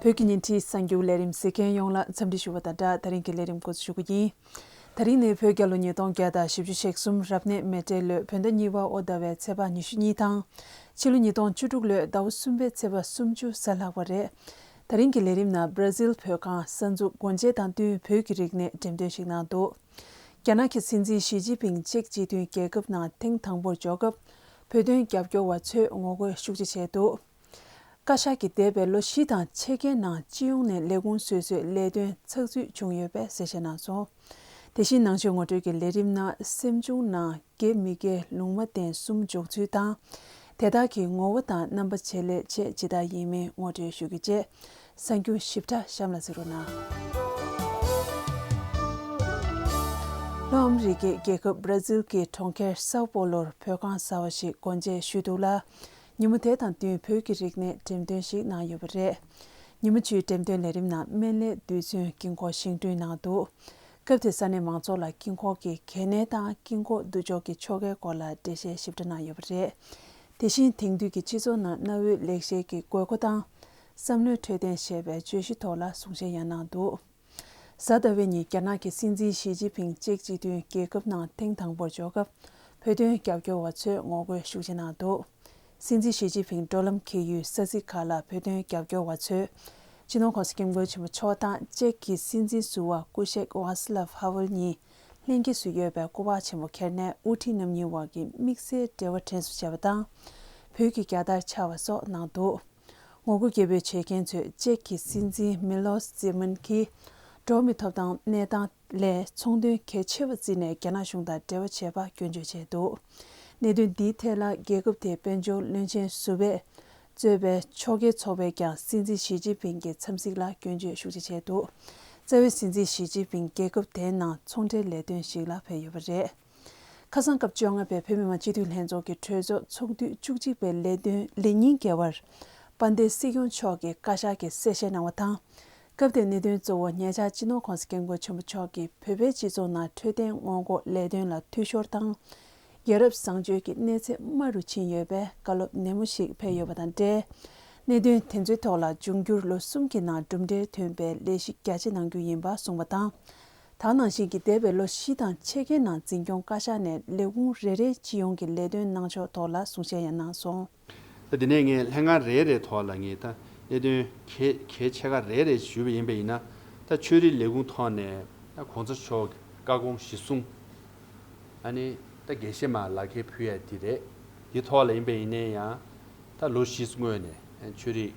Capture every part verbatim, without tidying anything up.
བོད་ཀྱི་ཉིན་ཁྲིད་གསར་འགྱུར་ལས་རིམ་གཟིགས་མཁན་ཡོངས་ལ་འཚམས་འདྲི་ཞུ་བ་དང་སྦྲགས། ད་རིང་གི་ལས་རིམ་འགོ་འཛུགས་ཞུ་གི་ཡིན། ད་རིང་ནི་བོད་རྒྱལ་ལོ་ཉིས་སྟོང་བརྒྱ་དང་བཞི་བཅུ་ཞེ་གསུམ་རབ་གནས་མེ་སྤྲེལ་ལོའི་བོད་ཟླ་གཉིས་པ་ཨོ་ཟླ་བའི་ཚེས་པ་ཉི་ཤུ་གཉིས་དང་། ཕྱི་ལོ་ཉིས་སྟོང་བཅུ་དྲུག་ལོའི་ཟླ་བ་གསུམ་པའི་ཚེས་པ་སུམ་ཅུ་གཟའ་ལྷག་པ་རེད། ད་རིང་གི་ལས་རིམ་ནང་བྷ་ར་ཟིལ་བོད་ཁང་གསར་འཛུགས་སྒོ་འབྱེད་དང་བསྟུན་བོད་ཀྱི་རིག་གནས་འགྲེམས་སྟོན་ཞིག་གནང་འདུག་རྒྱ་ནག་གི་སྲིད་འཛིན་ཞི་ཅིན་ཕིང་ཅེཀ་སྤྱི་མཐུན་རྒྱལ་ཁབ་ནང་ཐེངས་དང་པོར་འབྱོར་སྐབས། བོད་དོན་རྒྱབ་སྐྱོར་བ་ཚོས་ངོ་རྒོལ་ཤུགས་ཆེ་བྱས་འདུག་བཀའ་ཤག་གིས་འདས་པའི་ལོ་བཞི་དང་ཕྱེད་ཀའི་ནང་སྤྱི་ཡོངས་ནས་ལས་ཁུངས་སོ་སོའི་ལས་དོན་ཚགས་ཚུད་བྱུང་ཡོད་པའི་གསལ་བཤད་གནང་སོང་། དེ་བཞིན་ནང་ཆོས་ངོ་སྤྲོད་ཀྱི་ལས་རིམ་ནང་སེམས་བྱུང་ནང་དགེ་མི་དགེ་ལུང་མ་བསྟན་གསུམ་འཇོག་ཚུལ་དང་། དེ་དག་གི་ངོ་བོ་དང་རྣམ་པ་བྱེད་ལས་བཅས་ཇི་ལྟར་ཡིན་མིན་ངོ་སྤྲོད་ཞུ་རྒྱུ་བཅས། གསར་འགྱུར་ཞིབ་ཕྲ་གཤམ་ལ་གཟིགས་རོགས་གནང་། ལྷོ་ཨ་མི་རི་ཀའི་རྒྱལ་ཁབ་བྷ་ར་ཟིལ་གྱི་གྲོང་ཁྱེར་སའོ་པོ་ལོར་བོད་ཁང་གསར་བ་ཞིག་སྒོ་འབྱེད་ཞུས་འདུག་ལ། ཉིན་མོ་དེ་དང་བསྟུན་བོད་ཀྱི་རིག་གནས་འགྲེམས་སྟོན་ཞིག་གནང་ཡོད་པ་རེད། ཉིན་མོ་བཅུའི་འགྲེམས་སྟོན་ལས་རིམ་ནང་སྨན་བླའི་རྡུལ་ཚོན་དཀྱིལ་འཁོར་བཞེངས་སྐྲུན་གནང་འདུག་སྐབས་དེར་ས་གནས་མང་ཚོགས་ལ་དཀྱིལ་འཁོར་གྱི་གལ་གནད་དང་དཀྱིལ་འཁོར་རྡུལ་སྦྱོར་གྱི་ཆོ་གའི་སྐོར་ལ་འགྲེལ་བཤད་ཞིབ་ཕྲ་གནང་ཡོད་པ་རེད། དེ་བཞིན་དེང་དུས་ཀྱི་སྤྱི་ཚོགས་ནང་གནའ་བོའི་ལེགས་བཤད་ཀྱི་དགོས་མཁོ་དང་། བསམ་བློའི་འཕྲོད་བསྟེན་ཞེས་པའི་བརྗོད་གཞི་ཐོག་ལ་གསུང་བཤད་ཡང་གནང་འདུག་གཟའ་ཟླ་བའི་ཉིན་རྒྱ་ནག་གི་སྲིད་འཛིན་ཞི་ཅིན་ཕིང་ཅེཀ་སྤྱི་མཐུན་རྒྱལ་ཁབ་ནང་ཐེངས་དང་པོར་འབྱོར་སྐབས། བོད་དོན་རྒྱབ་སྐྱོར་བ་ཚོས་ངོ་རྒོལ་ཤུགས་ཆེ་གནང་འདུག་སྲིད་འཛིན་ཞི་ཅིན་ཕིང་འགྲོ་ལམ་འཁེལ་ཡུལ་ས་ཚིགས་ཁག་ལ་བོད་དོན་རྒྱབ་སྐྱོར་བ་ཚོས། སྤྱི་ནོར་༸གོང་ས་༸སྐྱབས་མགོན་ཆེན་པོ་མཆོག་དང་ཅེཀ་གི་སྲིད་འཛིན་ཟུར་པ་སྐུ་གཤེགས་ཝཱ་སི་ལབ་ཧ་ཝེལ་གཉིས་ལྷན་རྒྱས་སུ་ཡོད་པའི་སྐུ་པར་ཆེན་པོ་ཁྱེར་ནས་དབུ་ཁྲིད་རྣམ་གཉིས་དབར་གྱི་དམིགས་བསལ་འབྲེལ་བ་དྲན་གསོ་བྱས་པ་དང་། བོད་ཀྱི་རྒྱལ་དར་འཕྱར་བ་སོགས་གནང་འདུག་ངོ་རྒོལ་སྐད་འབོད་བྱེད་མཁན་ཚོས་ཅེཀ་གི་སྲིད་འཛིན་མི་ལོ་སི་ཛེ་མན་གྱིས་འགྲོ་བ་མིའི་ཐོབ་ཐང་གནས་སྟངས་ལས་ཚོང་དོན་གལ་ཆེ་བ་བརྩིས་ནས་རྒྱ་ནག་གཞུང་དང་འབྲེལ་བ་བྱས་པ་སྐྱོན་བརྗོད་བྱས་འདུག་གནད་དོན་འདིའི་ཐད་ལ་རྒྱལ་ཁབ་དེའི་དཔལ་འབྱོར་བློན་ཆེན་ཟུར་པས་གཙོས་པའི་ཕྱོགས་འགལ་ཚོགས་པས་ཀྱང་སྲིད་འཛིན་ཞི་ཅིན་ཕིང་གི་འཚམས་གཟིགས་ལ་སྐྱོན་བརྗོད་ཤུགས་ཆེ་བྱས་འདུག་རྩ་བའི་སྲིད་འཛིན་ཞི་ཅིན་ཕིང་རྒྱལ་ཁབ་དེའི་ནང་ཚོང་འབྲེལ་ལས་དོན་ཞིག་ལ་ཕེབས་ཡོད་པ་རེད། ཁ་སང་སྐབས་བཅོ་ལྔ་པའི་བོད་མི་མང་སྤྱི་འཐུས་ལྷན་ཚོགས་ཀྱི་གྲོས་ཚོགས་ཚོགས་དུས་བཅུ་གཅིག་པའི་ལས་དོན་ལས་ཉིན་དགེ་བར། དཔལ་ལྡན་སྲིད་སྐྱོང་མཆོག་གིས་བཀའ་ཤག་གི་གསལ་བཤད་གནང་བ་དང་། སྐབས་དེའི་གནད་དོན་གཙོ་བོ་ཉེ་ཆར་སྤྱི་ནོར་༸གོང་ས་༸སྐྱབས་མགོན་ཆེན་པོ་མཆོག་གིས་བོད་པའི་སྤྱི་ཚོགས་ནང་འཕྲོད་བསྟེན་སྔོན་འགོག་ལས་དོན་ལ་འཐུས་ཤོར་དང་། ཡ་རབས་བཟང་སྤྱོད་ཀྱི་གནས་ཚད་དམའ་རུ་ཕྱིན་ཡོད་པའི་བཀའ་སློབ་ནན་མོ་ཞིག་ཕེབས་ཡོད་པ་དང་འབྲེལ། གནད་དོན་དེ་ཚོའི་ཐོག་ལ་འབྱུང་འགྱུར་ལོ་གསུམ་གྱི་ནང་གྲུབ་འབྲས་ཐོན་པའི་ལས་གཞི་རྒྱ་ཆེ་གནང་རྒྱུ་ཡིན་པ་གསུངས་པ་དང་། ད་ནང་བཞིན་གྱི་འདས་པའི་ལོ་བཞི་དང་ཕྱེད་ཀའི་ནང་འཛིན་སྐྱོང་བཀའ་ཤག་ནས་ལས་ཁུངས་རེ་རེའི་སྤྱི་ཡོངས་ཀྱི་ལས་དོན་གནང་ཕྱོགས་ཐོག་ལ་གསུང་བཤད་ཡང་གནང་སོང་། ད་དེ་ནས་ངས་ལྷན་ཁང་རེ་རེའི་ཐོག་ལ་ངས་ད་གནད་དོན་གལ་གལ་ཆེ་ཁག་རེ་རེ་ཞུས་པ་ཡིན་པ་ཡིན་ན། ད་ཆོས་རིག་ལས་ཁུངས་ཐོག་ནས་ད་གོང་ས་མཆོག་གི་བཀའ་དགོངས་གཞི་བཟུང་། ཨ་ནི་ད་དགེ་བཤེས་མར་ལག་ཁྱེར་ཕུལ་ཡ་དེ་རེད། དེ་ཐོག་ལ་ཡིན་པ་ཡིན་ནའི་ཡང་། ད་ལོ་བཞི་སྔོན་ནས་ཆོས་རིག་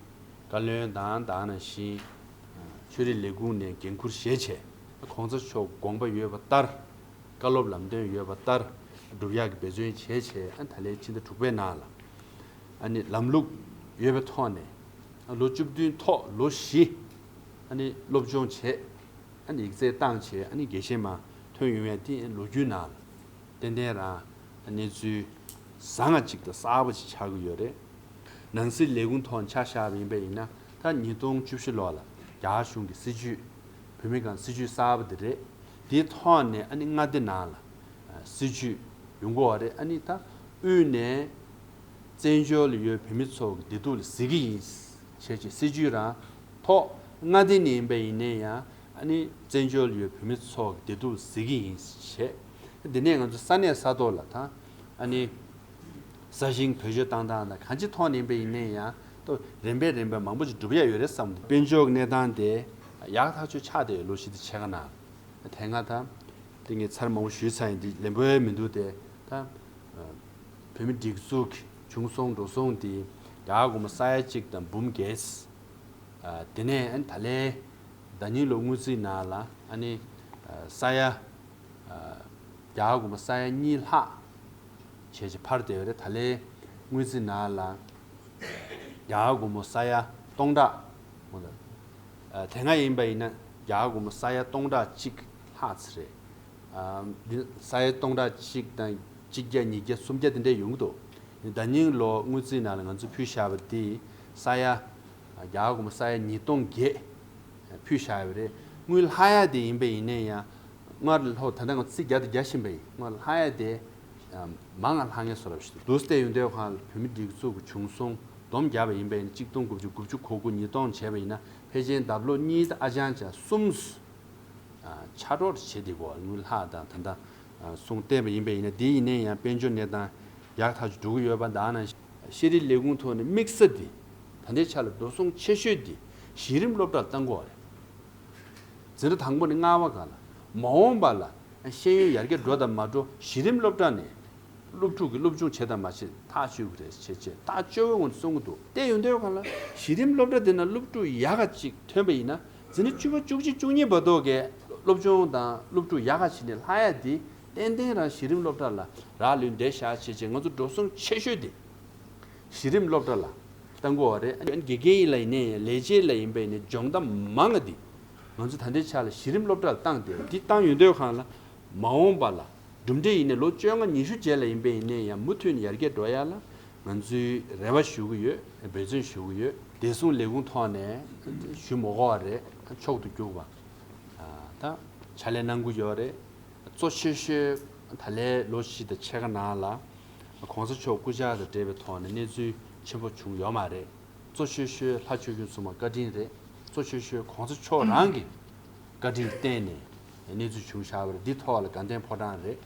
བཀའ་བློན་དང་དེ་ནང་བཞིན་ཆོས་རིག་ལས་ཁུངས་ནས་འགན་འཁུར་བཞེས་བྱས། གོང་ས་མཆོག་དགོངས་པ་ཡོད་པ་ལྟར། བཀའ་སློབ་ལམ་སྟོན་ཡོད་པ་ལྟར་སྒྲུབ་ཡག་གི་འབད་བརྩོན་བྱས་བྱས། ཨ་ནི་ད་ལན་ཕྱི་ཟླ་དྲུག་པའི་ནང་ལ། ཨ་ནི་ལམ་ལུགས་ཡོད་པའི་ཐོག་ནས། ལོ་བཅུ་བདུན་ཐོག་ལོ་བཞི། ཨ་ནི་སློབ་སྦྱོང་བྱས། ཨ་ནི་ཡིག་ཚད་བཏང་བྱས། ཨ་ནི་དགེ་བཤེས་མར་ཐོན་ཡོང་ཡ་དེ་ལོ་རྒྱུས་ནང་ལ་ཏན་ཏན་རང་གནས་ཚུལ་བཟང་ང་གཅིག་དང་གསར་པ་ཅིག་ཆགས་ཀྱི་ཡོད་རེད། ནང་སྲིད་ལས་ཁུངས་ཐོག་ཆ་བཞག་པ་ཡིན་པ་ཡིན་ན། ད་ཉིས་སྟོང་བཅུ་བཞི་ལོ་ལ་རྒྱ་གཞུང་གི་སྲིད་བྱུས། བོད་མི་སྒང་སྲིད་བྱུས་གསར་པ་དེ་རེད། དེའི་ཐོག་ནས་ཨ་ནི་མངའ་སྡེ་ནང་ལ་སྲིད་བྱུས་ཡོང་གི་ཡོད་རེད། ཨ་ནི་ད་དབུས་ནས་བཙན་བྱོལ་ལ་ཡོད་བོད་མི་ཚོ་གི་བདེ་སྡུག་ལ་གཟིགས་ཀྱི་ཡིན་བྱས་བྱས། སྲིད་བྱུས་རང་ཐོག་མངའ་སྡེ་ནས་ཡིན་པ་ཡིན་ནའི་ཡང་། ཨ་ནི་བཙན་བྱོལ་ལ་ཡོད་བོད་མི་ཚོ་གི་བདེ་སྡུག་ལ་གཟིགས་ཀྱི་ཡིན་བྱས། དེ་ནས་ང་ཚོ་ས་གནས་ས་ཐོག་ལ་ད་ཨ་ནི་ས་ཞིང་བེད་སྤྱོད་བཏང་སྟངས་དང་གང་ཅིའི་ཐོག་ནས་ཡིན་པ་ཡིན་ནའི་ཡང་། ཏོ་རིམ་པས་རིམ་པས་མང་པོ་ཅིག་སྒྲུབ་ཡ་ཡོད་རེད་བསམ། དཔལ་འབྱོར་གནས་སྟངས་དེ་ཡག་ཐག་ཆོད་ཆགས་བསྡད་ཡོད། ལོ་བཞི་དང་ཕྱེད་ཀ་ནང་དེ་སྔ་ད་དེ་ངས་ཚར་མང་པོ་ཞུས་ཚར་ཡིན། དེ་ལན་པོ་ཡང་མི་འདུག་སྟེ། ད་བོད་མི་སྒྲིག་འཛུགས་ཀྱི་བྱུང་སོང་འགྲོ་སོང་དེ་རྒྱ་གར་སྒོར་མོ་ས་ཡ་གཅིག་དང་འབུམ་བརྒྱད། དེ་ནས་ཨ་ནི་ད་ལན་ཟླ་ཉིན་ལོ་དངུལ་རྩིས་ནང་ལ་ཨ་ནི་ས་ཡ་རྒྱ་གར་སྒོར་མོ་ས་ཡ་གཉིས་ལྷག་བྱས་བྱས་འཕར་བསྡད་ཡོད་རེད། ད་ལན་དངུལ་རྩིས་ནང་ལ་རྒྱ་གར་སྒོར་མོ་ས་ཡ་སྟོང་ཕྲག་མོ་ལ། དེ་སྔ་ཡིན་པ་ཡིན་ན་རྒྱ་གར་སྒོར་མོ་ས་ཡ་སྟོང་ཕྲག་གཅིག་ལྷག་ཙམ་རེད། འདི་ས་ཡ་སྟོང་ཕྲག་གཅིག་དང་གཅིག་བརྒྱ་ཉིས་བརྒྱ་སུམ་བརྒྱ་དེ་འདྲས་ཡོང་གི་འདུག་ཟླ་ཉིན་ལོ་དངུལ་རྩིས་ནང་ལ་ང་ཚོས་ཕུལ་བཞག་པ་དེ་ས་ཡ་རྒྱ་གར་སྒོར་མོ་ས་ཡ་ཉིས་སྟོང་བརྒྱད་ཕུལ་བཞག་ཡོད་རེད། དངུལ་ལྷག་ཡ་དེ་ཡིན་པ་ཡིན་ནའི་ཡང་སྔར་ལྷག་ད་ལྟ་ང་རྩིས་རྒྱག་དང་རྒྱག་བཞིན་པ་ཡིན། སྔར་ལྷག་ཡ་དེ་མང་ང་ལྷག་མཁན་བཟོ་འདྲ་ཞིག་འདུག་སྟེ། ཡོང་དུས་ཁོང་ལ་བོད་མི་སྒྲིག་འཛུགས་ཀྱི་བྱུང་སོང་སྡོམ་བརྒྱབ་པ་ཡིན་པ་ཡིན་ན། གཅིག་སྟོང་དགུ་བརྒྱ་དགུ་བཅུ་གོ་དགུ་ཉིས་སྟོང་བྱས་པ་ཡིན་ན། ཕལ་ཆེར་ལྡབ་ལོག་གཉིས་དང་ཨ་ཅང་ཅང་གསུམ། ཨ། ཆ་འགྲོ་བྱེད་དེ་གོ། དངུལ་ལྷག་དང་ད་ལྟ་ཨ་གསུང་བསྟན་པ་ཡིན་པ་ཡིན་ན། དེ་ཡིན་ནའི་ཡང་དཔལ་འབྱོར་གནས་སྟངས་ཡག་ཐག་ཆོད་འགྲོ་གི་ཡོད་པ། ད་ནང་ཤེས་རིག་ལས་ཁུངས་ཐོག་ནས་དམིགས་བསལ་དེ་ད་ལྟའི་ཆ་ལ་འགྲོ་སོང་ཆེ་ཤོས་དེ་གཞི་རིམ་སློབ་གྲྭར་བཏང་དགོས་པ་རེད། འཛིན་གྲྭ་དང་པོ་ནས་ལྔ་པ་སྒང་ལ། མ་འོངས་པ་ལ་ཤེས་ཡོན་ཡར་རྒྱས་འགྲོ་དང་མ་འགྲོ་གཞི་རིམ་སློབ་གྲྭ་ནས་སློབ་ཕྲུག་གི་སློབ་སྦྱོང་བྱེད་དང་མ་བྱེད་ཐག་གཅོད་ཀྱི་རེད་ཅེས་ཅེས་ཐག་གཅོད་པའི་ངོས་ནས་གསུང་གི་འདུག་བལྟས་ཡོང་དུས་སྒང་ལ་གཞི་རིམ་སློབ་གྲྭ་དེ་ན་སློབ་ཕྲུག་ཡག་ག་ཅིག་ཐོན་པ་ཡིན་ན། འཛིན་གྲྭ་བཅུ་པ་བཅུ་གཅིག་བཅུ་གཉིས་བར་དུ་གའི་སློབ་སྦྱོང་དང་སློབ་ཕྲུག་ཡག་ག་བྱས་ནས་ལྷག་ཡ་དེ་ཏན་ཏན་རང་གཞི་རིམ་སློབ་གྲྭ་ལ་རག་ལུས་བསྡད་བཞག་བྱས་བྱས། ང་ཚོ་འགྲོ་སོང་ཆེ་ཤོས་དེ་གཞི་རིམ་སློབ་གྲྭ་ལ་བཏང་དགོས་པ་རེད། ཨ་ནི་དགེ་རྒན་ཡིན་ལ་ཡིན་ནའི་ལས་བྱེད་ལ་ཡིན་པའི་ནི་སྦྱོང་བརྡར་མང་ང་དེ་ང་ཚོ་ད་ལྟའི་ཆ་ལ་གཞི་རིམ་སློབ་གྲྭ་ལ་བཏང་སྟེ། འདི་བཏང་ཡོང་དུས་སྒང་ལ་མ་འོངས་པ་ལ་གྲུབ་འབྲས་ཡིན་ནའི་ལོ་བཅོ་ལྔ་ཉི་ཤུ་རྗེས་ལ་ཡིན་པའི་ཡིན་ནའི་ཡང་མུ་མཐུད་ནས་ཡར་རྒྱས་འགྲོ་ཡ་ལ་ང་ཚོས་རེ་བ་ཞུ་གི་ཡོད། འབད་བརྩོན་ཞུ་གི་ཡོད། བདེ་སྲུང་ལས་ཁུངས་ཐོག་ནས་ཞུ་མ་དགོས་པ་རེད། མཆོག་ཏུ་གྱུར་པ་ད་ཕྱག་ལས་གནང་གི་ཡོད་རེད། གཙོ་ཆེ་ཤོས་ད་ལོ་བཞི་དང་ཕྱེད་ཀ་ནང་ལ་གོང་ས་མཆོག་སྐུ་ཕྱྭ་དང་འབྲེལ་བའི་ཐོག་ནས་གནས་ཚུལ་ཆེན་པོ་བྱུང་ཡོད་མ་རེད། གཙོ་ཆེ་ཤོས་ལྷ་ཆོས་སྐྱོང་སྲུང་མ་བཀའ་དྲིན་རེད། གཙོ་ཆེ་ཤོས་གོང་ས་མཆོག་རང་གི་བཀའ་དྲིན་བརྟེན་ནས་གནས་ཚུལ་བྱུང་བཞག་པ་རེད། འདི་ཐོག་ལ་དགའ་ལྡན་ཕོ་བྲང་རེད།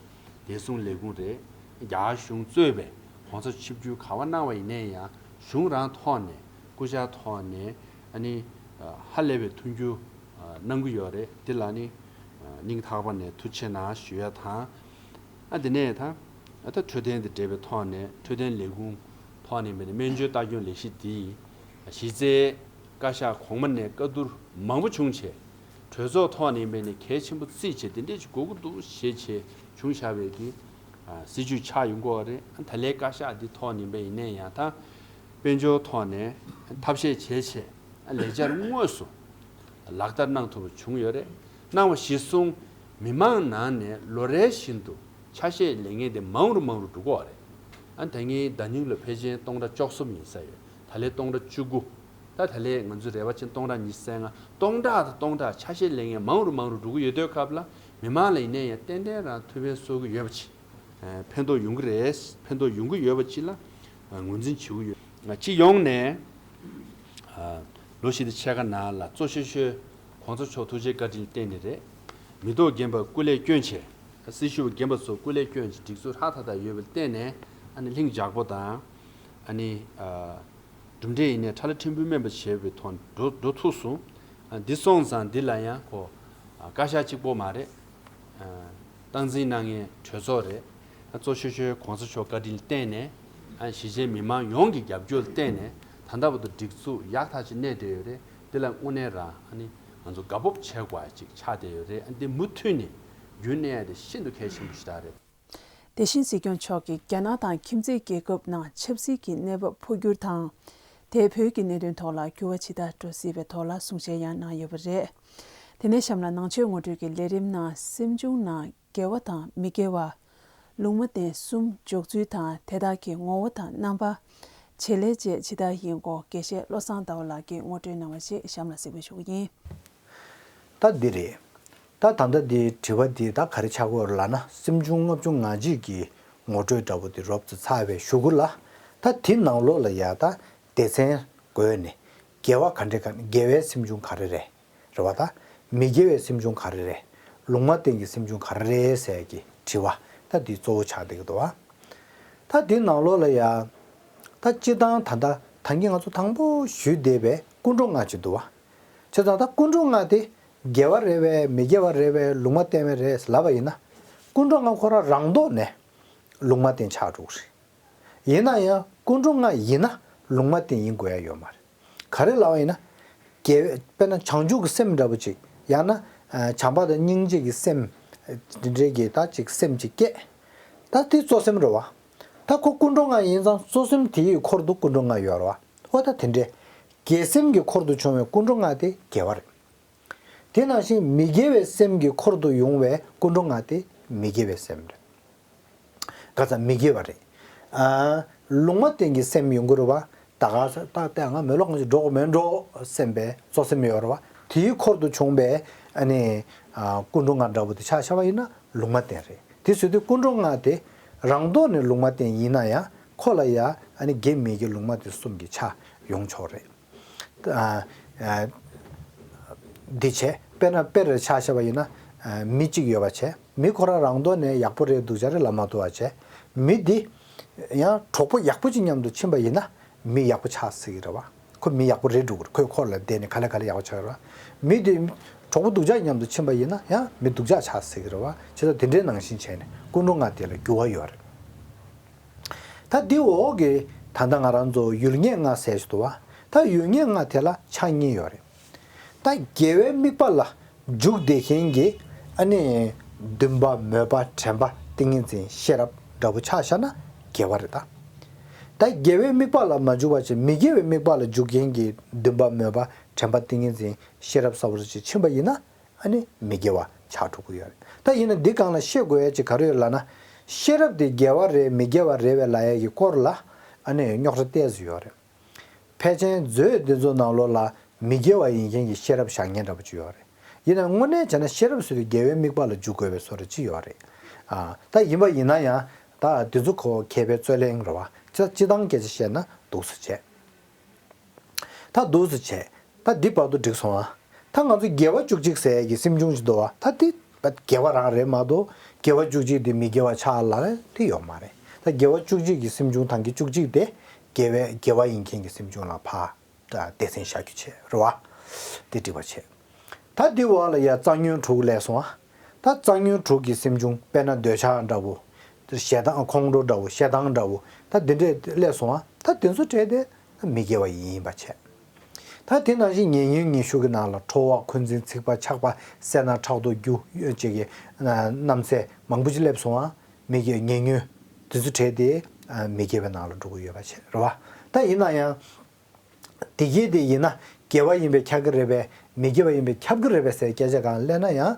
བདེ་སྲུང་ལས་ཁུངས་རེད། རྒྱ་གར་གཞུང་གཙོས་པའི་གོང་ས་ཆིབས་བསྒྱུར་ག་པར་གནང་བ་ཡིན་ནའི་ཡང་གཞུང་རང་ཐོག་ནས་སྐུ་ཕྱྭ་ཐོག་ནས་ཨ་ནི་ཧ་ལས་པའི་མཐུན་འགྱུར་གནང་གི་ཡོད་རེད། འདི་ལ་ནི་སྙིང་ཐག་པ་ནས་ཐུགས་རྗེ་ཆེ་གནང་ཞུ་ཡ་དང་། ཨ་དེ་ནས་ད་ཨ་ད་འཕྲོད་བསྟེན་དང་འབྲེལ་བའི་ཐོག་ནས་འཕྲོད་བསྟེན་ལས་ཁུངས་ཐོག་ནས་མེད་ནས་སྨན་བཅོས་ལྟ་སྐྱོང་ལས་གཞི་འདི་གཞི་རྩའི་བཀའ་ཤག་གོང་མ་ནས་བཀའ་བསྡུར་མང་པོ་བྱུང་བྱས། གྲོས་ཚོགས་ཐོག་ནས་མེད་ནས་གལ་ཆེན་པོ་བརྩིས་བྱས་དེ་འདྲས་ཅིག་དགོས་ཀྱི་འདུག་ཞེས་བྱས་བྱུང་བཞག་པའི་གི་སྲིད་ཇུས་ཆགས་ཡོང་གི་ཡོད་རེད། ད་ལོའི་བཀའ་ཤག་འདི་ཐོག་ནས་མེད་ཡིན་ནའི་ཡང་ད་དཔལ་འབྱོར་ཐོག་ནས་ཐབས་ཤེས་བྱས་བྱས་ལས་འཆར་དངོས་སུ་ལག་བསྟར་གནང་ཐུབ་པ་བྱུང་ཡོད་རེད། གནང་བ་གཞིར་བཟུང་མི་མང་ནང་ནས་ལོ་རེ་བཞིན་དུ་ཆ་ཤས་ལེན་མཁན་དེ་མང་རུ་མང་རུ་འགྲོ་གི་ཡོད་རེད། ཨ་ད་ངའི་ཟླ་ཉིན་ལ་ཕལ་ཆེར་སྟོང་ཕྲག་བཅུ་གསུམ་ཡིན་ས་ཡོད། ད་ལོ་སྟོང་ཕྲག་བཅུ་དགུ། ད་ད་ལོ་ང་ཚོའི་རེ་བ་ཅན་སྟོང་ཕྲག་ཉི་ཤུ་རྩ་ལྔ། སྟོང་ཕྲག་དང་སྟོང་ཕྲག་ཆ་ཤས་ལེན་མཁན་མང་རུ་མང་རུ་འགྲོ་གི་ཡོད་དུས་སྐབས་ལ་མི་མང་ལ་ཡིན་ནའི་ཡང་ཏན་ཏན་རང་ཐུགས་ཕན་གསོས་ཀྱི་ཡོད་པ་ཅིག་ཕན་ཐོགས་ཡོང་གི་རེད། ཕན་ཐོགས་ཡོང་གི་ཡོད་པ་ཅིག་ལ་ངོས་འཛིན་བྱེད་ཀྱི་ཡོད། སྤྱི་ཡོངས་ནས་ལོ་བཞི་དང་ཕྱེད་ཀ་ནང་ལ་གཙོ་ཆེ་ཤོས་གོང་ས་མཆོག་ཐུགས་རྗེ་བཀའ་དྲིན་བརྟེན་ནས་རེད། མི་ཐོག་རྒན་པ་སྐུ་ལས་བསྐྱོན་བྱས། སྲི་ཞུ་བ་རྒན་པ་ཚོ་སྐུ་ལས་བསྐྱོན་བྱས་སྒྲིག་འཛུགས་ཧྲག་ཐག་ཐག་ཡོད་པར་བརྟེན་ནས་ཨ་ནི་ལྷིང་འཇགས་པོ་དང་། ཨ་ནི་གྲུབ་འབྲས་ཡིན་ནའི་ཁྲ་ལ་ཕྲན་བུ་སྨིན་པ་བྱས་པའི་ཐོག་འགྲོ་འགྲོ་ཐུབ་སོང་། འདི་སོང་ཙང་འདི་ལ་ཡང་ཁོ་བཀའ་ཤག་གཅིག་པོ་མ་རེད། སྟངས་འཛིན་གནང་མཁན་གྲོས་ཚོགས་རེད། གཙོ་ཆེ་ཤོས་གོང་ས་མཆོག་བཀའ་དྲིན་བརྟེན་ནས་གཞིས་བྱེས་མི་མང་ཡོངས་ཀྱི་རྒྱབ་སྐྱོར་བརྟེན་ནས་ད་ལྟ་བར་དུ་སྒྲིག་འཛུགས་ཡག་ཐག་ཆོད་གནས་བསྡད་ཡོད་རེད། འདི་ལ་དངོས་གནས་རང་ཨ་ནི་ང་ཚོ་དགའ་སྤོབས་བྱེད་དགོས་ཡ་ཅིག་ཆགས་བསྡད་ཡོད་རེད། འདི་མུ་མཐུད་ནས་རྒྱུན་གནས་ཡ་དེ་ཤིན་ཏུ་གལ་ཆེན་པོ་ཞིག་རེད། དེ་བཞིན་སྲིད་སྐྱོང་མཆོག་གིས་རྒྱ་ནག་དང་ཁྱིམ་མཚེས་རྒྱལ་ཁབ་ནང་ཆབ་སྲིད་ཀྱི་གནས་བབ་འཕོ་འགྱུར་དང་། དེས་བོད་ཀྱི་གནད་དོན་ཐོག་ལ་འགྱུར་བ་ཇི་ལྟར་འགྲོ་སྲིད་པའི་ཐོག་ལ་གསུང་བཤད་ཡང་གནང་ཡོད་པ་རེད། དེ་ནས་གཤམ་ལ་ནང་ཆོས་ངོ་སྤྲོད་ཀྱི་ལས་རིམ་ནང་སེམས་བྱུང་ནང་དགེ་བ་དང་མི་དགེ་བ། ལུང་མ་བསྟན་གསུམ་འཇོག་ཚུལ་དང་དེ་དག་གི་ངོ་བོ་དང་རྣམ་པ། བྱེད་ལས་བཅས་ཇི་ལྟར་ཡིན་སྐོར་དགེ་བཤེས་བློ་བཟང་ཟླ་བ་ལགས་ཀྱིས་ངོ་སྤྲོད་གནང་བ་ཞིག་གཤམ་ལ་གཟིགས་པ་ཞུ་གི་ཡིན། ད་འདི་རེད། ད་ད་ལྟ་འདི་དྲི་བ་འདི་ད་ག་རེ་ཆགས་ཀྱི་ཡོད་རེད་ལབ་ན། སེམས་བྱུང་ལྔ་བཅུ་ང་གཅིག་གི་ངོ་སྤྲོད་འདྲ་པོ་འདི་རོབ་ཙམ་ཚར་བའི་གཞུག་གུ་ལ། ད་དེ་ནང་ལོགས་ལ་ཡ་ད་སྡེ་ཚན་བགོས་ནས་དགེ་བ་ག་འདྲ་ག་དགེ་བའི་སེམས་བྱུང་ག་རེ་རེད། རེད་བ། ད་མི་དགེ་བའི་སེམས་བྱུང་ག་རེ་རེད། ལུང་མ་བསྟན་གྱི་སེམས་བྱུང་ག་རེ་རེད་ཟེར་གྱི་དྲི་བ་ད་འདི་གཙོ་བོ་ཆགས་བསྡད་ཀྱི་འདུག་བ། ད་འདི་ནང་ལོགས་ལ་ཡ། ད་སྤྱིར་བཏང་ད་ལྟ་ད་གིན་ང་ཚོ་དང་པོ་ཞུས་བསྡད་པའི་ཀུན་འགྲོ་ལྔ་ཅིག་འདུག་བ། བྱས་ཙང་ད་ཀུན་འགྲོ་ལྔ་དེ་དགེ་བ་རེད་པས་མི་དགེ་བ་རེད་པས་ལུང་མ་བསྟན་པས་རེད་ལབ་པ་ཡིན་ན། ཀུན་འགྲོ་ལྔ་ཁོ་རང་རང་ཐོག་ནས་ལུང་མ་བསྟན་ཆགས་འགྲོ་གི་རེད། ཡིན་ན་ཡང་ཀུན་འགྲོ་ལྔ་ཡིན་ན་ལུང་མ་བསྟན་ཡིན་དགོས་ཡ་ཡོད་མ་རེད། ག་རེ་ལབ་པ་ཡིན་ན། དགེ་བའི་དཔེར་ན་བྱང་ཆུབ་ཀྱི་སེམས་འདྲ་པོ་ཅིག་ཡང་ན་བྱམས་པ་དང་སྙིང་རྗེ་གི་སེམས། འདི་འདྲའི་གི་ད་ཅིག་སེམས་ཅིག་སྐྱེས། ད་དེ་གཙོ་སེམས་རེད་བ། ད་ཁོ་ཀུན་འགྲོ་ལྔ་ཡིན་ཙང་གཙོ་སེམས་དེའི་འཁོར་དུ་ཀུན་འགྲོ་ལྔ་ཡོད་རེད་བ། འོ་ད་དེ་འདྲའི་དགེ་སེམས་ཀྱི་འཁོར་དུ་བྱུང་བའི་ཀུན་འགྲོ་ལྔ་དེ་དགེ་བ་རེད། དེ་ནང་བཞིན་མི་དགེ་བའི་སེམས་ཀྱི་འཁོར་དུ་ཡོང་བའི་ཀུན་འགྲོ་ལྔ་དེ་མི་དགེ་བའི་སེམས་རེད། ག་ཚ་མི་དགེ་བ་རེད། ཨ། ལུང་མ་བསྟན་གྱི་སེམས་ཡོང་གི་རེད་བ། ད་ག་ས་ད་ལྟ་ང་མེ་ལོག་ང་ཞིག་འགྲོ་དགོས་མེད་འགྲོ་སེམས་པའི་གཙོ་སེམས་ཡོད་རེད་བ། དེའི་འཁོར་དུ་བྱུང་བའི་ཨ་ནི་ཨ་ཀུན་འགྲོ་ལྔ་འདྲ་པོ་དེ་ཆ་བཞག་པ་ཡིན་ན་ལུང་མ་བསྟན་རེད། དེ་བཟོས་དུས་ཀུན་འགྲོ་ལྔ་དེ་རང་ཐོག་ནས་ལུང་མ་བསྟན་ཡིན་ན་ཡང་ཁོ་ལ་ཡ་ཨ་ནི་དགེ་མི་དགེ་ལུང་མ་བསྟན་གསུམ་གྱི་ཆ་ཡོང་ཆོག་རེད། ཨ། ཨ། འདི་བྱས། དཔེར་ན་དཔེར་ཆ་བཞག་པ་ཡིན་ན། མི་གཅིག་ཡོད་པ་བྱས། མི་ཁོ་རང་རང་ཐོག་ནས་ཡག་པོ་རེད་སྡུག་ཅག་རེད་ལབ་མ་ཐུབ་པ་བྱས། མི་འདི་ཡང་གྲོགས་པོ་ཡག་པོ་ཅིག་མཉམ་དུ་ཕྱིན་པ་ཡིན་ན་མི་ཡག་པོ་ཆགས་སྲིད་ཀྱི་རེད་བ། ཁོ་མི་ཡག་པོ་རེད་འགྲོ་གི་རེད། ཁོས་ཁོ་ལ་བལྟས་ནས་ག་ལེ་ག་ལེ་ཡག་པོ་ཆགས་ཀྱི་རེད་བ། མི་འདི་གྲོགས་པོ་སྡུག་ཅག་མཉམ་དུ་ཕྱིན་པ་ཡིན་ན་ཡང་མི་སྡུག་ཅག་ཆགས་སྲིད་ཀྱི་རེད་བ། བྱས་ཙང་དེ་འདྲའི་ནང་བཞིན་བྱས་ནས་ཀུན་འགྲོ་ལྔ་དེ་ལ་འགྱུར་བ་ཡོད་རེད། ད་འདི་འོག་གི་ད་ལྟ་ང་རང་ཚོ་ཡུལ་ངེས་ལྔ་ཟེར་ཞིག་འདུག་བ། ད་ཡུལ་ངེས་ལྔ་དེ་ལ་ཆ་གཉིས་ཡོད་རེད། ད་དགེ་བའི་དམིགས་པ་ལ་འཇུག་བསྡད་མཁན་གྱི་ཨ་ནི་འདུན་པ་མོས་པ་དྲན་པ་ཏིང་ངེ་འཛིན་ཤེས་རབ་འདྲ་པོ་ཆ་བཞག་ན་དགེ་བ་རེད་ད། ད་དགེ་བའི་དམིགས་པ་ལ་མ་འཇུག་པ་བྱས་མི་དགེ་བའི་དམིགས་པ་ལ་འཇུག་མཁན་གྱི་འདུན་པ་མོས་པ་དྲན་པ་ཏིང་ངེ་འཛིན་ཤེས་རབ་ཟེར་བ་ཅིག་ཕྱིན་པ་ཡིན་ན། ཨ་ནི་མི་དགེ་བ་ཆགས་འགྲོ་གི་ཡོད་རེད། ད་ཡིན་ན་འདི་སྒང་ལ་ཤེས་དགོས་ཡ་ཅིག་ག་རེ་ཡོད་ལབ་ན། ཤེས་རབ་དེ་དགེ་བ་རེད་མི་དགེ་བ་རེད་པས་ལབ་ཡ་གི་སྐོར་ལ་ཨ་ནི་རྙོག་དྲ་ཏོག་ཙམ་ཡོད་རེད། ཕལ་ཆེར་མཛོད་འདི་ཚོ་ནང་ལོགས་ལ་མི་དགེ་བ་ཡིན་མཁན་གྱི་ཤེས་རབ་བཞག་མཁན་འདྲ་པོ་ཅིག་ཡོད་རེད། ཡིན་ན་དངོས་གནས་བྱས་ན་ཤེས་རབ་ཟེར་དུས་དགེ་བའི་དམིགས་པ་ལ་འཇུག་དགོས་པའི་བཟོ་འདྲ་ཅིག་ཡོད་རེད། ཨ། ད་ཡིན་པ་ཡིན་ན་ཡང་ད་འདི་ཚོ་ཁོ་མཁས་པའི་རྩོད་གླེང་རེད་བ། ཅི་ཅི་ལྟར་སྐད་ཆ་བཤད་ན་འདུག་སེ་བྱས། ད་འདུག་སེ་བྱས། ད་འདི་བར་དུ་འགྲིག་སོང་ཨ། ད་ང་ཚོ་དགེ་བ་བཅུ་གཅིག་ཟེར་ཡས་ཀྱི་སེམས་བྱུང་ཞིག་འདུག་བ། ད་འདི་དགེ་བ་རང་རེད་མ་གཏོགས་དགེ་བ་བཅུ་གཅིག་དེ་མི་དགེ་བ་ཆགས་ལ་དེ་ཡོད་མ་རེད། ད་དགེ་བ་བཅུ་གཅིག་གི་སེམས་བྱུང་དང་གི་བཅུ་གཅིག་དེ་དགེ་བའི་དགེ་བ་ཡིན་མཁན་གྱི་སེམས་བྱུང་ལ་ཕར་སྡེ་ཚན་བཞག་རྒྱུ་བྱས་རེད་བ། དེ་འགྲིག་པ་བྱས། ད་འདི་འོག་ལ་ཡ་རྩ་ཉོན་དྲུག་སླེབས་སོང་ཨ། ད་རྩ་ཉོན་དྲུག་གི་སེམས་བྱུང་དཔེར་ན་འདོད་ཆགས་འདྲ་བོ། ཞེ་སྡང་ཁོང་ཁྲོ་འདྲ་བོ་ཞེ་སྡང་འདྲ་བོ་ད་འདི་འདྲས་སླེབས་སོང་ཨ། ད་དེ་ཚོ་བྲལ་ཏེ་མི་དགེ་བ་ཡིན་པ་བྱས། ད་དེ་ནང་བཞིན་ཉེ་ཉོན་ཉི་ཤུ་གི་ནང་ལ་ཁྲོ་བ་འཁོན་འཛིན་ཚིག་པ་ཆགས་པ་སེར་སྣ་ཕྲག་དོག་རྒྱུ་ཡོད་ཅེས་ཀྱི་རྣམ་སྲས་མང་པོ་ཅིག་སླེབས་སོང་ཨ། མི་དགེ་ཉེ་ཉོན་དེ་ཚོ་བྲལ་ཏེ་མི་དགེ་བའི་ནང་ལ་འགྲོ་གི་ཡོད་པ་བྱས་རེད་བ། ད་ཡིན་ན་ཡང་། དེ་གྱིས་དེ་ཡིན་ན་དགེ་བ་ཡིན་པས་ཁྱབ་ཀྱི་རེད་པས་མི་དགེ་བ་ཡིན་པས་ཁྱབ་ཀྱི་རེད་པས་ཟེར་སྐད་ཆ་གང་སླེབས་ན་ཡང་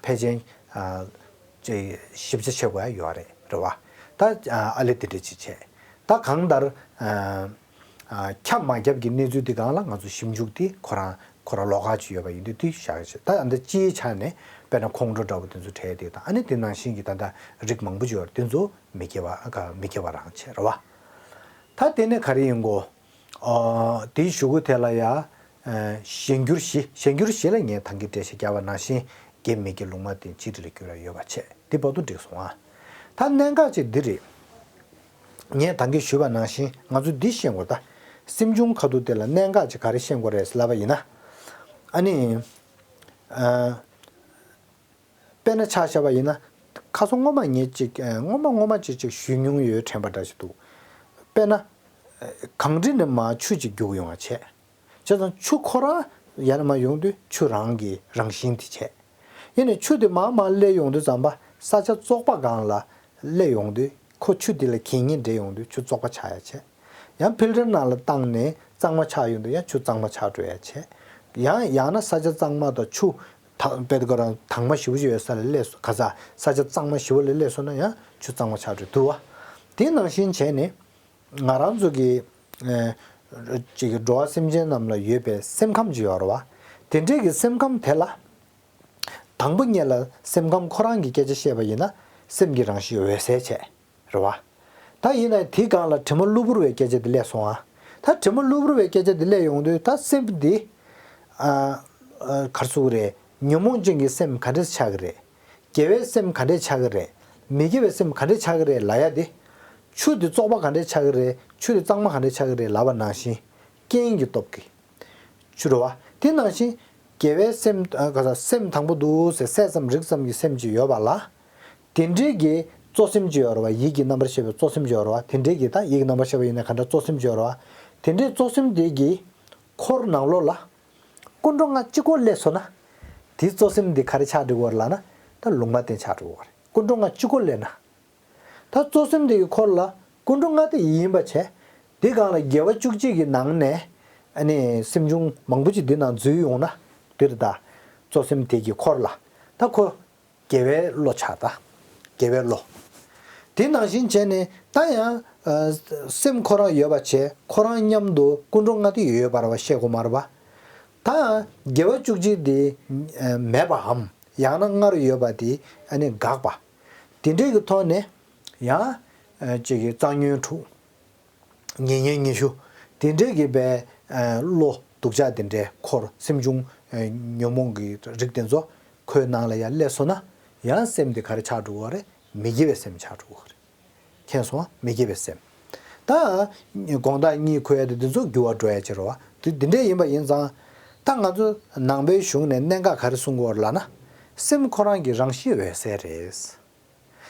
ཕལ་ཆེར་ཅིག་ཞིབ་ཆ་བྱེད་དགོས་ཡ་ཡོད་རེད་རེད་བ། ད་ཨ་ལེ་དེ་འདྲ་ཅིག་བྱས། ད་གང་ལྟར་ཁྱབ་མ་ཁྱབ་ཀྱི་གནས་ཚུལ་འདི་སྒང་ལ་ང་ཚོ་ཞིབ་འཇུག་འདི་ཁོ་རང་ཁོ་རང་ལོགས་ཀ་ཅིག་ཡོད་པ་ཡིན་དུས་འདི་བཞག་ཡ་བྱས། ད་ཨ་འདི་སྤྱིའི་ཆ་ནས་དཔེར་ན་ཁོང་ཁྲོ་འདྲ་བོ་དེ་ཚོ་བྲལ་ཡ་དེ་དང་ཨ་ནི་དེ་ནང་བཞིན་གྱི་ད་ལྟ་རིགས་མང་པོ་ཅིག་ཡོད་རེད། དེ་ཚོ་མི་དགེ་བ་མི་དགེ་བ་རང་བྱས་རེད་བ། ད་དེ་ནས་ག་རེ་ཡིན་གོ། ཨ། དེའི་གཞུག་གུ་དེ་ལ་ཡ། ཨ། གཞན་འགྱུར་བཞི། གཞན་འགྱུར་བཞི་ལ་ངས་ད་གིན་འགྲེལ་བཤད་བརྒྱབ་པ་ནང་བཞིན་དགེ་མི་དགེ་ལུང་མ་བསྟན་ཅི་རིགས་ལ་འགྱུར་བ་ཡོད་པ་བྱས། འདི་བར་དུ་འགྲིག་སོང་ཨ། ད་གནད་འགག་ཅིག་འདི་རེད། ངས་ད་གིན་ཞུས་པ་ནང་བཞིན་ང་ཚོ་འདི་ཤེས་དགོས། ད་སེམས་བྱུང་ཁ་ཐུག་དེ་ལ་གནད་འགག་ཅིག་ག་རེ་ཤེས་དགོས་རེད་ལབ་པ་ཡིན་ན། ཨ་ནི། ཨ། དཔེར་ན་ཆ་བཞག་པ་ཡིན་ན། ཁ་སང་སྔོན་མ་ངས་ཅིག་སྔོན་མ་སྔོན་མ་ཅིག་ཅིག་ཞུས་མྱོང་ཡོད་དྲན་པ་འདྲ་ཞིག་འདུག་དཔེར་ན། གངས་རི་ནས་མར་ཆུ་ཅིག་རྒྱུག་ཡོང་བ་བྱས། བྱས་ཙང་ཆུ་ཁོ་རང་ཡར་ནས་མར་ཡོང་དུས་ཆུ་རང་གི་རང་བཞིན་དེ་བྱས། ཡིན་ནའི་ཆུ་དེ་མར་མར་སླེབས་ཡོང་དུས་ཙམ་པ་ས་ཆ་བཙོག་པ་སྒང་ལ་སླེབས་ཡོང་དུས་ཁོ་ཆུ་དེ་ལ་གད་སྙིགས་འདྲེས་ཡོང་དུས་ཆུ་བཙོག་པ་ཆགས་ཡ་བྱས། ཡང་ཕིལ་ཊར་ནང་ལ་བཏང་ནས་གཙང་མ་ཆགས་ཡོང་དུས་ཡང་ཆུ་གཙང་མ་ཆགས་འགྲོ་ཡ་བྱས། ཡང་ཡང་ན་ས་ཆ་གཙང་མ་དང་ཆུ། ད་དཔེ་ཁོ་རང་དྭངས་མ་ཞེ་པོ་ཅིག་ཡོད་ས་ལ་སླེབས་སོང་། ག་ས་ས་ཆ་གཙང་མ་ཞེ་པོ་ལ་སླེབས་སོང་ན་ཡང་ཆུ་གཙང་མ་ཆགས་འགྲོ་འདུག་བ། དེ་ནང་བཞིན་བྱས་ནས་ང་རང་ཚོ་གི་ཨ་ཅིག་འགྲོ་བ་སེམས་ཅན་རྣམས་ལ་ཡོད་པའི་སེམས་ཁམས་ཅིག་ཡོད་རེད་བ། དེ་འདྲའི་གི་སེམས་ཁམས་དེ་ལ། དང་པོ་ཉིད་ལ་སེམས་ཁམས་ཁོ་རང་གི་སྐད་ཆ་བཤད་པ་ཡིན་ན་སེམས་ཀྱི་རང་བཞིན་འོད་གསལ་བྱས། རེད་བ། ད་ཡིན་ན་དེའི་སྒང་ལ་དྲི་མ་གློ་བུར་བའི་སྐད་ཆ་དེ་སླེབས་སོང་ཨ། ད་དྲི་མ་གློ་བུར་བའི་སྐད་ཆ་དེ་སླེབས་ཡོང་དུས་ད་སེམས་འདི། ཨ། ཨ། ག་རེ་ཟེར་དགོས་རེད། ཉོན་མོངས་ཅན་གྱི་སེམས་ག་འདྲས་ཆགས་ཀྱི་རེད། དགེ་བའི་སེམས་ག་འདྲས་ཆགས་ཀྱི་རེད། མི་དགེ་བའི་སེམས་ག་འདྲས་ཆགས་ཀྱི་རེད་ལབ་ཡ་དེ། ཆུ་དེ་བཙོག་པ་ག་འདྲས་ཆགས་ཀྱི་རེད། ཆུ་དེ་གཙང་མ་ག་འདྲས་ཆགས་ཀྱི་རེད་ལབ་པ་ནང་བཞིན། རྐྱེན་གྱི་སྟོབས་ཀྱིས། ཆུ་རེད་བ། དེ་ནང་བཞིན། དགེ་བའི་སེམས། ཨ། ག་ས་སེམས་དང་པོ་འདུག་ཟེར་སད་ཙམ་རིག་ཙམ་གྱི་སེམས་ཅིག་ཡོད་པ་ལ། དེ་འདྲའི་གི་གཙོ་སེམས་ཅིག་ཡོད་རེད་བ། ཡིད་ཀྱི་རྣམ་པར་ཤེས་པའི་གཙོ་སེམས་ཅིག་ཡོད་རེད་བ། དེ་འདྲའི་གི་ད་ཡིད་ཀྱི་རྣམ་པར་ཤེས་པ་ཡིན་ན་ག་འདྲ་གཙོ་སེམས་ཅིག་ཡོད་རེད་བ། དེ་འདྲའི་གཙོ་སེམས་དེ་གི་འཁོར་ནང་ལོགས་ལ། ཀུན་འགྲོ་ལྔ་གཅིག་པོ་སླེབས་སོང་ན། དེའི་གཙོ་སེམས་དེ་ག་རེ་ཆགས་འགྲོ་གི་ཡོད་རེད་ལབ་ན། ད་ལུང་མ་བསྟན་ཆགས་འགྲོ་གི་ཡོད་རེད། ཀུན་འགྲོ་ལྔ་གཅིག་པོ་སླེབས་ན། ད་གཙོ་སེམས་དེ་གི་འཁོར་ལ་ཀུན་འགྲོ་ལྔ་དེ་ཡིན་པ་བྱས། དེ་སྒང་ལ་དགེ་བ་བཅུ་གཅིག་གི་ནང་ནས་ཨ་ནི་སེམས་བྱུང་མང་པོ་ཅིག་འདི་ནང་འཛུལ་ཡོང་ན་དེ་རེད་ད། གཙོ་སེམས་དེ་གི་འཁོར་ལ་ད་ཁོ་དགེ་བའི་བློ་ཆགས་ད། དགེ་བའི་བློ། དེ་ནང་བཞིན་བྱས་ནས་ད་ཡང་ཨ་སེམས་ཁོ་རང་ཡོད་པ་བྱས་ཁོ་རང་མཉམ་དུ་ཀུན་འགྲོ་ལྔ་དེ་ཡོད་པ་རེད་བ། བཤད་དགོས་མ་རེད་བ། ད་དགེ་བ་བཅུ་གཅིག་དེ་ཨ་མེད་པའམ་ཡང་ན་ལྔ་རུ་ཡོད་པ་དེ་ཨ་ནི་དགག་པ། དེ་འདྲའི་གི་ཐོག་ནས་ཡང་ཨ་ཅིག་གི་རྩ་ཉོན་དྲུག་ཉེ་ཉོན་ཉི་ཤུ། དེ་འདྲའི་གི་བའི་ཨ་བློ་སྡུག་ཅག་དེ་འདྲའི་འཁོར་སེམས་བྱུང་ ཨེ་ཉོན་མོངས་ཀྱི་རིགས་དེ་ཚོ་ཁོའི་ནང་ལ་ཡར་སླེབས་སོང་ན། ཡང་སེམས་དེ་ག་རེ་ཆགས་འགྲོ་གི་ཡོད་རེད། མི་དགེ་བའི་སེམས་ཆགས་འགྲོ་གི་ཡོད་རེད། མཁྱེན་སོང་ངམ། མི་དགེ་བའི་སེམས། ད་དགོང་དག་གཉིད་ཁུག་ཡ་དེ་འདི་ཚོ་འགྱུར་བ་འགྲོ་ཡ་ཅིག་རེད་བ། དེ་འདི་འདྲས་ཡིན་པ་ཡིན་ཙང་། ད་ང་ཚོ་ནང་པའི་གཞུང་ནས་གནད་འགག་ག་རེ་གསུང་གི་ཡོད་རེད་ལབ་ན། སེམས་ཁོ་རང་གི་རང་བཞིན་འོད་གསལ་རེད།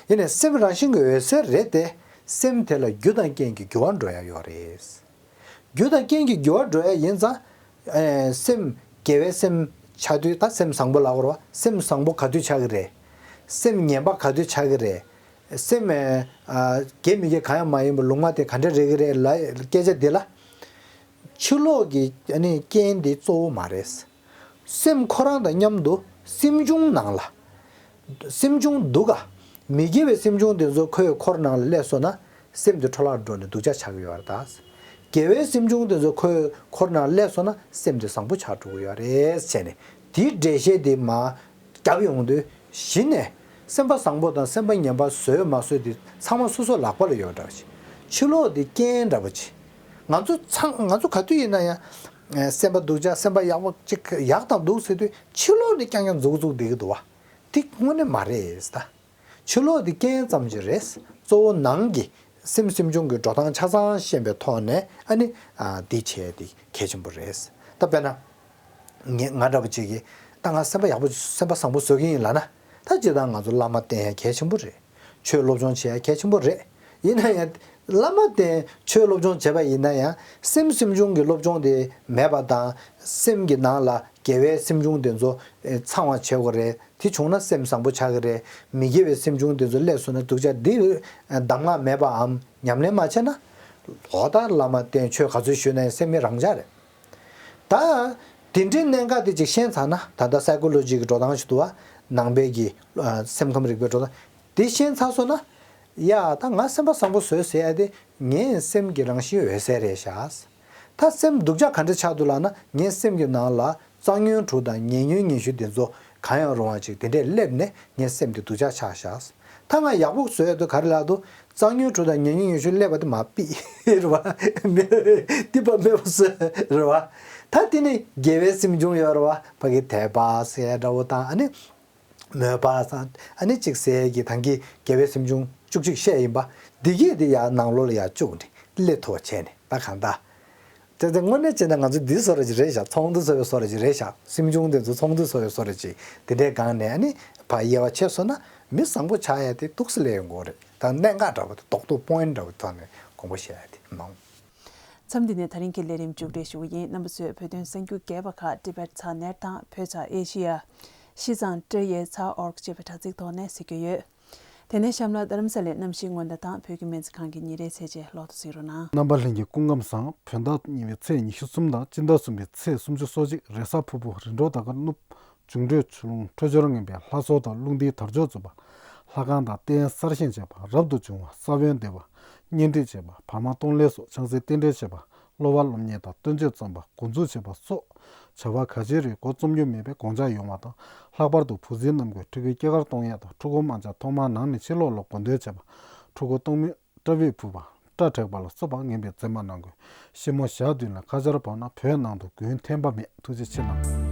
ཡིན་ནའི་སེམས་རང་བཞིན་གྱི་འོད་གསལ་རེད་དེ། སེམས་དེ་ལ་རྒྱུ་དང་རྐྱེན་གྱིས་འགྱུར་བ་འགྲོ་ཡ་ཡོད་རེད། རྒྱུ་དང་རྐྱེན་གྱིས་འགྱུར་བ་འགྲོ་ཡ་ཡིན་ཙང་། ཨེ་སེམས་དགེ་བའི་སེམས་ཆགས་དུས། ད་སེམས་བཟང་པོ་ལབ་དགོས་རེད་བ། སེམས་བཟང་པོ་ག་དུས་ཆགས་ཀྱི་རེད། སེམས་ངན་པ་ག་དུས་ཆགས་ཀྱི་རེད། སེམས་ཨ་དགེ་མི་དགེ་གང་ཡང་མ་ཡིན་པ་ལུང་མ་བསྟན་ག་འདྲ་རེག་གི་རེད་ལབ་སྐད་ཆ་འདི་ལ། ཕྱི་ལོགས་ཀྱི་ཨ་ནི་རྐྱེན་འདི་གཙོ་བོ་མ་རེད། སེམས་ཁོ་རང་དང་མཉམ་དུ་སེམས་བྱུང་ནང་ལ། སེམས་བྱུང་སྡུག་ག་མི་དགེ་བའི་སེམས་བྱུང་དེ་ཚོ་ཁོའི་འཁོར་ནང་ལ་སླེབས་སོང་ན། སེམས་དེ་འཕྲོ་བརླག་འགྲོ་ནས་སྡུག་ཅག་ཆགས་ཀྱི་ཡོད་རེད་ད། དགེ་བའི་སེམས་བྱུང་དེ་ཚོ་ཁོའི་འཁོར་ནང་སླེབས་སོང་ན། སེམས་དེ་བཟང་པོ་ཆགས་འགྲོ་གི་ཡོད་རེད་བྱས་ནས། དེའི་འགྲེལ་བཤད་དེ་མར་བརྒྱབ་ཡོང་དུས། གཞི་ནས་སེམས་པ་བཟང་པོ་དང་སེམས་པ་ངན་པ་བཟོས་མ་བཟོས་དེ་ཚང་མ་སོ་སོ་ལག་པ་ལ་ཡོད་འདྲ་བ་ཅིག་ཕྱི་ལོགས་དེ་རྐྱེན་འདྲ་པོ་ཅིག་ང་ཚོ་ཚང་། ང་ཚོ་ག་དུས་ཡིན་ན་ཡང་། ཨེ་སེམས་པ་སྡུག་ཅག་སེམས་པ་ཡག་པོ་ཅིག་ཡག་དང་སྡུག་ཟེར་དུས། ཕྱི་ལོགས་ནས་རྐྱང་རྐྱང་མཛུག་མཛུག་བསྡད་ཀྱི་འདུག་བ། དེ་དངོས་གནས་མ་རེད་ད། ཕྱི་ལོགས་དེ་རྐྱེན་ཙམ་ཅིག་རེད། གཙོ་བོ་ནང་གི་སེམས་སེམས་བྱུང་གི་འགྲོ་སྟངས་ཆ་ཚང་ཤེས་པའི་ཐོག་ནས། ཨ་ནི་ཨ་འདི་བྱས་དེ་གལ་ཆེན་པོ་རེད། ད་དཔེར་ན། ངས་ང་འདྲ་པོ་ཅིག་གིས། ད་ང་སེམས་པ་ཡག་པོ། སེམས་པ་བཟང་པོ་བཟོ་གི་ཡིན་ལབ་ན། ད་སྤྱིར་བཏང་ང་ཚོ་བླ་མ་བསྟེན་ཡ་གལ་ཆེན་པོ་རེད། ཆོས་སློབ་སྦྱོང་བྱེད་ཡ་གལ་ཆེན་པོ་རེད། ཡིན་ན་ཡང་། བླ་མ་བསྟེན། ཆོས་སློབ་སྦྱོང་བྱས་པ་ཡིན་ན་ཡང་། སེམས་སེམས་བྱུང་གི་སློབ་སྦྱོང་དེ་མེད་པ་དང་། སེམས་ཀྱི་ནང་ལ་དགེ་བའི་སེམས་བྱུང་དེ་ཚོ་ཨེ་ཚང་བ་བྱེད་དགོས་རེད། དེ་བྱུང་ན་སེམས་བཟང་པོ་ཆགས་ཀྱི་རེད། མི་དགེ་བའི་སེམས་བྱུང་དེ་ཚོ་སླེབས་སོང་ན། སྡུག་ཅག་འདི་གདམས་ངག་མེད་པའམ་ཉམས་ལེན་མ་བྱས་ན། འོ་ད་བླ་མ་བསྟེན། ཆོས་ག་ཚོད་ཞུས་ན་ཡང་སེམས་མི་རང་འཇགས་རེད། ད་དེ་འདྲའི་གནད་འགག་དེ་ཅིག་ཤེས་ཚར་ན། ད་ལྟ་སའི་ཀོ་ལོ་ཇི་གི་འགྲོ་སྟངས་ཤིག་འདུག་བ། ནང་པའི་གི་ཨ་སེམས་ཁམས་རིག་པའི་འགྲོ་སྟངས་དེ་ཤེས་ཚར་སོང་ན། ཡ་ད་ང་སེམས་པ་བཟང་པོ་བཟོས་ཟེར་ཡ་དེ། ངའི་སེམས་ཀྱི་རང་བཞིན་འོད་གསལ་རེད་ཤག་ད་སེམས་སྡུག་ཅག་ག་འདྲ་ཆགས་འདུག་ལབ་ན། ངའི་སེམས་ཀྱི་ནང་ལ་རྩ་ཉོན་དྲུག་དང་ཉེ་ཉོན་ཉི་ཤུ་དེ་ཚོ་གང་ཡང་རུང་བ་ཅིག་དེ་འདྲས་སླེབས་ནས། ངའི་སེམས་དེ་སྡུག་ཅག་ཆགས་ཤག་ད་ང་ཡག་པོ་བཟོ་ཡ་དེ་ག་རེ་ལབ་འདུག་རྩ་ཉོན་དྲུག་དང་ཉེ་ཉོན་ཉི་ཤུ་སླེབས་པ་དེ་མར་ཕུད་རེད་བ། མེད། སྡིག་པ་མེད་པ་བཟོས་རེད་བ། ད་དེ་ནི་དགེ་བའི་སེམས་བྱུང་ཡོད་རེད་བ། ཕ་གི་དད་པ་ཟེར་ཡ་འདྲ་བོ་དང་། ཨ་ནི་མོས་པ་ཟེར། ཨ་ནི་ཅིག་ཟེར་ཡ་གི་ད་གིན་དགེ་བའི་སེམས་བྱུང་བཅུ་གཅིག་བཤད་ཡིན་པ། འདི་གས་དེ་ཡར་ནང་ལོགས་ལ་ཡར་བཅུག་ནས་སླེབས་ཐུབ་པ་བྱས་ནས། ད་གང་ལྟར། དེ་དེ་དངོས་གནས་བྱས་ན་ང་ཚོ་འདི་བཟོ་འདྲ་ཅིག་རེད་ཤག་ཚོགས་འདུ་བཟོ་བའི་བཟོ་འདྲ་ཅིག་རེད་ཤག་སེམས་བྱུང་དེ་ཚོ་ཚོགས་འདུ་བཟོ་བའི་བཟོ་འདྲ་ཅིག་དེ་འདྲའི་སྒང་ནས། ཨ་ནི་ཕར་དབྱེ་བ་ཕྱེ་སོང་ན། མི་བཟང་པོ་ཆགས་ཡ་དེ་ཏོག་ཙམ་སླེབས་ཡོང་གི་རེད། ད་གནད་འགག་འདྲ་བོ་དེ། རྡོག་རྡོག་པོ་ཡིན་འདྲ་བོ་ཐོག་ནས་དགོངས་པ་བཞེས་ཡ་དེ་མང་། མཚམས་འདི་ནས་ད་རིང་གི་ལས་རིམ་མཇུག་སྒྲིལ་ཞུ་གི་ཡིན། རྣམ་པ་ཚོས་བོད་དོན་གསར་འགྱུར་རྒྱས་པ་ཁག་Tibet ཚ་ནེར་དང་བོད་ཚ་ཨེ་ཤི་ཡ། ཤི་ཙང་ཏྲེ་ཡེ་ཚ་ཨོར་ཅེས་པའི་དྲ་ཚིགས་ཐོག་ནས་གཟིགས་རྒྱུ་ཡོད། དེ་ནས་གཤམ་ལ་རྡ་རམ་ས་ལའི་གནམ་གཤིས་སྔོན་བརྡ་དང་བོད་ཀྱི་སྨན་རྩིས་ཁང་གི་ཉིན་རེའི་ཚད་གཞི་ཀློག་ཏུ་གཟིགས་རོགས་གནང་། རྣམ་པ་ལྷན་རྒྱས་སྐུ་ཁམས་བཟང་། བོད་ཟླ་གཉིས་པའི་ཚེས་ཉི་ཤུ་གསུམ་དང་སྤྱི་ཟླ་གསུམ་པའི་ཚེས་སུམ་ཅུ་སོ་གཅིག་རེས་གཟའ་ཕུར་བུ། རིམ་གྲོ་ཟླ་སྐར་སྣུབ། འབྱུང་འཕྲོད་ཆུ་རླུང་འཕྲོད་སྦྱོར་ངན་པའི་ལྷ་ཚོགས་དང་རླུང་རྟའི་དར་ལྕོག་རྩུབ་པ། ལྷ་ཁང་དང་རྟེན་གསར་བཞེངས་བྱས་པ། རབ་ཏུ་བྱུང་བ། ས་བོན་འདེབས་པ། གཉེན་སྒྲིག་བྱས་པ། བར་མ་གཏོང་ལེན་སོགས་ཕྱག་འཚལ་རྟེན་འབྲེལ་བྱས་པ། གློ་བ་སློབ་གཉེར་དང་སྟོན་མཆོད་བརྩམས་པ། འགོ་འཛུགས་བྱས་པ་སོགས་བྱ་བ་ག་ཅིའི་རིགས་འགོ་རྩོམ་རྒྱུ་མེད་པའི་དགོངས་འཆར་ཡོང་བ་དང་། ལྷག་པར་དུ་བུ་གཟིགས་རྣམས་ཀྱིས་ཕྲུ་གུའི་སྐྱེས་སྐར་གཏོང་ཡས་དང་། ཕྲུ་གུ་དམར་འབྱར་ཐོག་མར་ནང་ནས་ཕྱི་ལོགས་ལ་དགོས་འདོད་བྱས་པ། ཕྲུ་གུ་སྟོང་མིན་སྐྲ་བིག་ཕུབ་པ། སྐྲ་བྲེགས་པ་ལ་སོགས་པ་ངན་པའི་རྫུན་མ་གནང་དགོས། ཤི་མོ་ཞག་བདུན་ལ་ཁ་ཆར་ཕོག་ན་བོད་ནང་དུ་དགུན་འཐེན་པ་མེད། ཐུགས་རྗེ་ཆེ་གནང་།